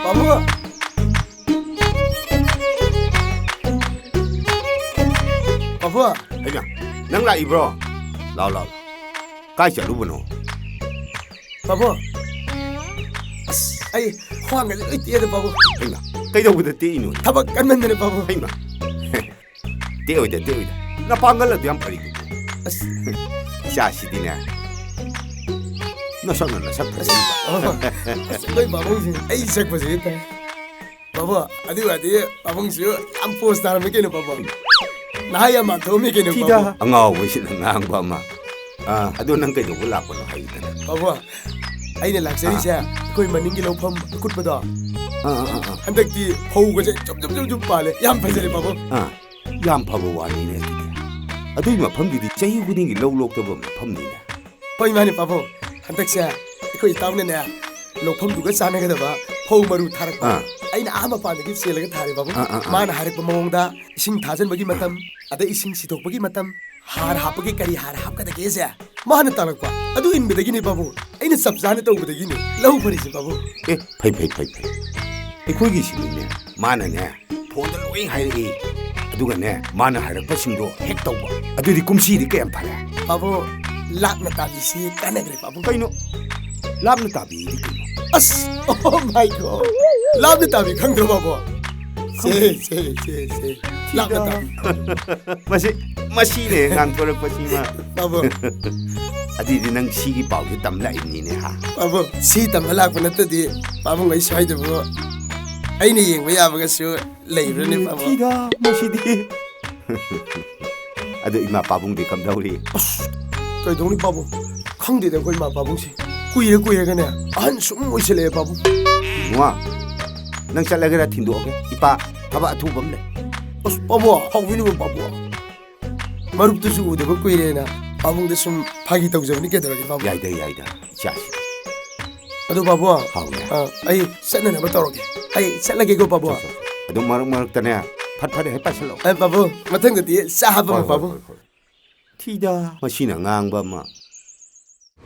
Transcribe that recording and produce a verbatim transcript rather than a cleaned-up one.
ꯄꯥꯕꯨ! ꯄꯥꯕꯨ! ꯍꯩꯃꯥ, ꯅꯪ ꯂꯥꯛꯏꯕ꯭ꯔꯣ? ꯂꯥꯎ, ꯂꯥꯎ꯫ ꯀꯥꯏ ꯆꯠꯂꯨꯕꯅꯣ? ꯄꯥꯕꯨ, ꯑꯁ, ꯑꯩ ꯈ꯭ꯋꯥꯡꯒꯁꯦ ꯂꯣꯏ ꯇꯦꯛꯑꯦꯗ, ꯄꯥꯕꯨ꯫ ꯍꯩꯃꯥ, ꯀꯩꯗꯧꯕꯗ ꯇꯦꯛꯏꯅꯣ? ꯊꯕꯛ ꯀꯟꯃꯟꯗꯅ, ꯄꯥꯕꯨ꯫ ꯍꯩꯃꯥ꯫ ꯇꯦꯛꯑꯣꯏꯗ, ꯇꯦꯛꯑꯣꯏꯗ꯫ ꯅꯄꯥꯡꯒꯜ ꯑꯗꯨ ꯌꯥꯝ ꯐꯔꯤꯗꯨꯕꯨ꯫ ꯑꯁ꯫ ꯏꯆꯥꯁꯤꯗꯤꯅꯦ, ꯅꯁꯛꯅ ꯅꯁꯛ ꯐꯖꯩꯕ꯫ ꯑꯁ, ꯑꯩꯈꯣꯏ ꯄꯥꯕꯨꯡꯁꯦ ꯑꯩ ꯁꯛ ꯐꯖꯩ ꯇꯥꯏ꯫ ꯄꯥꯕꯨ, ꯑꯗꯨ ꯑꯣꯏꯔꯗꯤ ꯄꯥꯕꯨꯡꯁꯨ ꯌꯥꯝ ꯄꯣꯁ ꯇꯥꯔꯝꯃꯤ ꯀꯩꯅꯣ, ꯄꯥꯕꯨ꯫ ꯅꯍꯥ ꯌꯥꯝ ꯃꯥꯟꯊꯣꯛꯑꯝꯃꯤ ꯀꯩꯅꯣ, ꯊꯤꯗ꯫ ꯄꯥꯕꯨ꯫ ꯑꯉꯥꯎꯕꯁꯤꯅ ꯉꯥꯡꯕ ꯑꯃ꯫ ꯑꯥ, ꯑꯗꯣ ꯅꯪ ꯀꯩꯗꯧꯕ ꯂꯥꯛꯄꯅꯣ ꯍꯥꯏꯗꯅ? ꯄꯥꯕꯨ, ꯑꯩꯅ ꯂꯥꯛꯆꯔꯤꯁꯦ ꯑꯥ꯫ ꯑꯩꯈꯣꯏ ꯃꯅꯤꯡꯒꯤ ꯂꯧꯐꯝ ꯑꯀꯨꯠꯄꯗꯣ꯫ ꯑꯥ, ꯑꯥ, ꯑꯥ, ꯑꯥ꯫ ꯍꯟꯗꯛꯇꯤ ꯐꯧꯒꯁꯦ ꯖꯨꯝ ꯖꯨꯝ ꯖꯨꯝ ꯖꯨꯝ ꯄꯥꯜꯂꯦ꯫ ꯌꯥꯝ ꯐꯖꯔꯦ, ꯄꯥꯕꯨ꯫ ꯑꯥ, ꯌꯥꯝ ꯐꯕ ꯋꯥꯅꯤꯅꯦ ꯑꯗꯨꯗꯤ꯫ ꯑꯗꯨꯏ ꯃꯐꯝꯗꯨꯗꯤ ꯆꯍꯤ ꯈꯨꯗꯤꯡꯒꯤ ꯂꯧ ꯂꯣꯛꯇꯕ ꯃꯐꯝꯅꯤꯅꯦ꯫ ꯍꯣꯏ, ꯃꯥꯅꯦ, ꯄꯥꯕꯨꯡ꯫ ꯍꯟꯗꯛꯁꯦ ꯑꯩꯈꯣꯏ ꯏꯇꯥꯎꯅꯅꯦ, ꯂꯧꯐꯝꯗꯨꯒ ꯆꯥꯟꯅꯒꯗꯕ ꯐꯧ ꯃꯔꯨ ꯊꯥꯔꯛꯄ꯫ ꯑꯥ꯫ ꯑꯩꯅ ꯑꯥ ꯃꯄꯥꯟꯗꯒꯤ ꯆꯦꯜꯂꯒ ꯊꯥꯔꯦ, ꯄꯥꯕꯨꯡ꯫ ꯑꯥ, ꯑꯥ, ꯑꯥ꯫ ꯃꯥꯅ ꯍꯥꯏꯔꯛꯄ ꯃꯑꯣꯡꯗ ꯏꯁꯤꯡ ꯊꯥꯖꯤꯟꯕꯒꯤ ꯃꯇꯝ, ꯑꯗꯩ ꯏꯁꯤꯡ ꯁꯤꯊꯣꯛꯄꯒꯤ ꯃꯇꯝ, ꯍꯥꯔ ꯍꯥꯞꯄꯒꯤ ꯀꯔꯤ ꯍꯥꯔ ꯍꯥꯞꯀꯗꯒꯦꯁꯦ ꯃꯥꯅ ꯇꯥꯛꯂꯛꯄ꯫ ꯑꯗꯨ ꯏꯟꯕꯗꯒꯤꯅꯦ, ꯄꯥꯕꯨꯡ, ꯑꯩꯅ ꯆꯞ ꯆꯥꯅ ꯇꯧꯕꯗꯒꯤꯅꯦ ꯂꯧ ꯐꯔꯤꯁꯦ, ꯄꯥꯕꯨꯡ꯫ ꯑꯦ, ꯐꯩ, ꯐꯩ, ꯐꯩ, ꯐꯩ꯫ ꯑꯩꯈꯣꯏꯒꯤꯁꯨꯅꯤꯅꯦ, ꯃꯥꯅꯅꯦ, ꯐꯣꯟꯗ ꯂꯣꯏ ꯍꯥꯏꯔꯛꯏ꯫ ꯑꯗꯨꯒꯅꯦ, ꯃꯥꯅ ꯍꯥꯏꯔꯛꯄꯁꯤꯡꯗꯣ ꯍꯦꯛ ꯇꯧꯕ꯫ ꯑꯗꯨꯗꯤ ꯀꯨꯝꯁꯤꯗꯤ ꯀꯌꯥꯝ ꯐꯔꯦ? ꯄꯥꯕꯨꯡ, ꯂꯥꯞꯅ ꯇꯥꯕꯤꯁꯤ ꯀꯥꯟꯅꯈ꯭ꯔꯦ, ꯄꯥꯕꯨꯡ꯫ ꯀꯩꯅꯣ? ꯂꯥꯞꯅ ꯇꯥꯕꯤꯗꯤ ꯀꯩꯅꯣ? ꯑꯁ, oh my God! ꯂꯥꯞꯅ ꯇꯥꯕꯤ ꯈꯪꯗ꯭ꯔꯣ, ꯄꯥꯕꯨꯡ? ꯁꯦ, ꯁꯦ, ꯁꯦ, ꯁꯦ꯫ ꯂꯥꯞꯅ ꯇꯥꯕꯤ꯫ ꯃꯁꯤ, ꯃꯁꯤꯅꯦ ꯉꯥꯡꯊꯣꯔꯛꯄꯁꯤꯃ꯫ ꯄꯥꯕꯨꯡ꯫ ꯑꯗꯨꯏꯗꯤ ꯅꯪ ꯁꯤꯒꯤ ꯄꯥꯎꯁꯦ ꯇꯝ ꯂꯥꯛꯏꯕꯅꯤꯅꯦ, ꯍꯥ? ꯄꯥꯕꯨꯡ, ꯁꯤ ꯇꯝꯕ ꯂꯥꯛꯄ ꯅꯠꯇꯗꯤ ꯄꯥꯕꯨꯡ ꯑꯩ ꯁ꯭ꯋꯥꯏꯗꯕꯨ ꯑꯩꯅ ꯌꯦꯡꯕ ꯌꯥꯕꯒꯁꯨ ꯂꯩꯕ꯭ꯔꯅꯦ, ꯄꯥꯕꯨꯡ? ꯊꯤꯗ, ꯃꯁꯤꯗꯤ꯫ ꯑꯗꯣ ꯏꯃꯥ ꯄꯥꯕꯨꯡꯗꯤ ꯀꯝꯗꯧꯔꯤ? ꯑꯁ, ꯀꯩꯗꯧꯅꯤ, ꯄꯥꯕꯨꯡ? ꯈꯪꯗꯦꯗ, ꯑꯩꯈꯣꯏ ꯏꯃꯥ ꯄꯥꯕꯨꯡꯁꯦ꯫ ꯀꯨꯏꯔ ꯀꯨꯏꯔꯒꯅꯦ, ꯑꯍꯟ ꯁꯨꯝ ꯑꯣꯏꯁꯜꯂꯛꯑꯦ, ꯄꯥꯕꯨꯡ꯫ ꯏꯕꯨꯡꯉꯣ, ꯅꯪ ꯆꯠꯂꯒꯦꯔꯥ ꯊꯤꯟꯗꯣꯛꯑꯒꯦ? ꯏꯄꯥ, ꯊꯕꯛ ꯑꯊꯨꯕ ꯑꯃ ꯂꯩ꯫ ꯑꯁ, ꯄꯥꯕꯨꯡ, ꯍꯥꯎꯕꯤꯅꯤꯕ, ꯄꯥꯕꯨꯡ꯫ ꯃꯔꯨꯞꯇꯨꯁꯨ ꯎꯗꯕ ꯀꯨꯏꯔꯦꯅ ꯄꯥꯕꯨꯡꯗ ꯁꯨꯝ ꯐꯥꯒꯤ ꯇꯧꯖꯕꯅꯤ, ꯀꯩꯗꯧꯔꯒꯦ, ꯄꯥꯕꯨꯡ? ꯌꯥꯏꯗ, ꯌꯥꯏꯗ, ꯏꯆꯥꯁꯤ꯫ ꯑꯗꯣ, ꯄꯥꯕꯨꯡ, ꯍꯥꯎꯅꯦ꯫ ꯑ, ꯑꯩ ꯆꯠꯅꯅꯕ ꯇꯧꯔꯒꯦ꯫ ꯑꯩ ꯆꯠꯂꯒꯦꯀꯣ, ꯄꯥꯕꯨꯡ꯫ ꯆꯠ, ꯆꯠ, ꯆꯠ꯫ ꯑꯗꯨꯝ ꯃꯔꯛ ꯃꯔꯛꯇꯅꯦ, ꯐꯠ ꯐꯠ ꯍꯦꯛ ꯄꯥꯏꯁꯜꯂꯛꯑꯣ꯫ ꯑꯦ ꯄꯥꯕꯨꯡ, ꯃꯊꯪꯗꯗꯤ ꯆꯥꯕ ꯑꯃ꯫ ꯄꯥꯕꯨꯡ꯫ ꯊꯤꯗ ꯃꯁꯤꯅ ꯉꯥꯡꯕ ꯑꯃ꯫